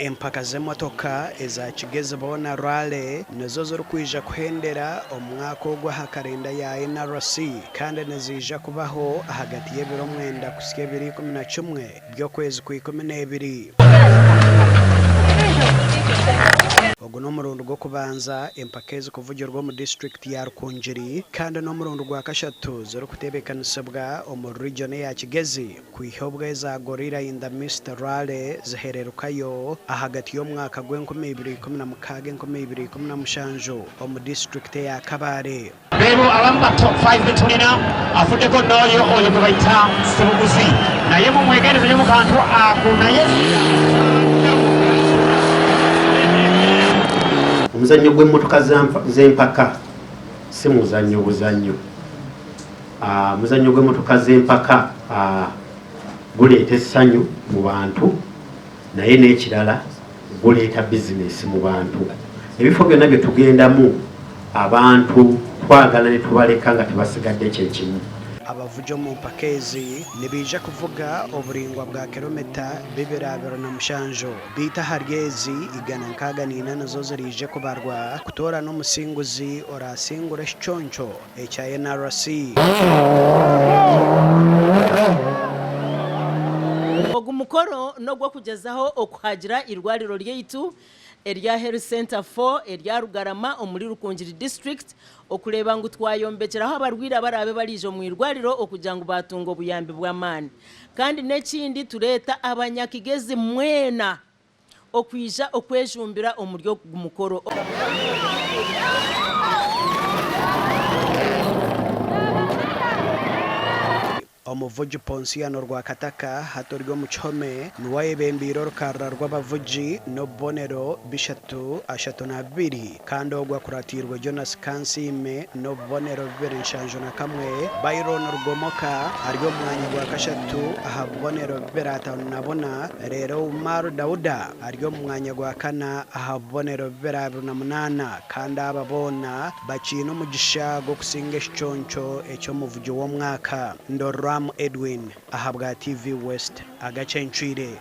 Empaka z'emotoka eza Kigezi Boona Rally nizo zirikwija kuhendera omwaka ogu aha karenda ya NRC kandi niziija kubaho ahagati y'ebiro mwenda kuhitsya ebiro 11 by'okwezi kwa 12. Ogu n'omurundi gw'okubanza empaka ezi kuvugirwa omu disiturikiti ya Rukungiri kandi n'omurundi gwa kashatu zirikuteebekanisibwa omuri riijoni eya Kigezi. Kwiha obu eza Gorilla in the Mist Rally zihererukayo ahagati y'omwaka gw'enkumi ibiri ikumi na mukaaga enkumi ibiri ikumi na mushanju omu disiturikiti eya Kabale. Beebo abamu ba top 5 betulina afuddeko nooyo oyo gwe bayita Ssebuguzi naye mumwegendereze nyo mukantu ako naye Omuzannyo gw'emmotoka z'empaka si muzannyo buzannyo. Omuzannyo gw'emmotoka z'empaka guleeta essanyu mu bantu naye n'ekirala guleeta bizinesi mu bantu. Ebifo byonna bye tugendamu abantu twagala ne tubaleka nga tebasigadde kye kimu. Abavugi omu mpaka ezi nibaija kuvuga oburaingwa bwa kilomita 227. Beitu ahari ezi, 164 nizo ziraije kubarwa kutoorana omusinguzi oraasingure ekiconco. Ekya NRC. Ogu mukoro n'ogw'okugyezaho okuhagira eirwariro ryaitu erya Health Centre 4 erya Rugarama omuri Rukungiri District okureeba ngu twayombekyeraho abarwaire abaraabe bariija omu irwariro okugira ngu baatunga obuyambi bw'amaani kandi n'ekindi tureeta abanyakigezi mwena okwija okwejumbira omuri ogu mukoro. Omuvugi Ponsiano Rwakataka hati ori omu kihome niwe ayebembeire orukarara rw'abavugi n'obubonero bishatu ashatu na bibiri kandi ogwo akuratiirwe Jonas Kansiime n'obubonero 271, Byron Rugomoka ari omu mwanya gwa kashatu aha bubonero 254 reero Umar Dauda ari omu mwanya gwa kana aha bubonero 228 kandi aba boona bakiine omugisha gw'okusinga ekiconco eky'omuvugi w'omwaka, Ndorramu Edwin ahabwa TV West agacencwire.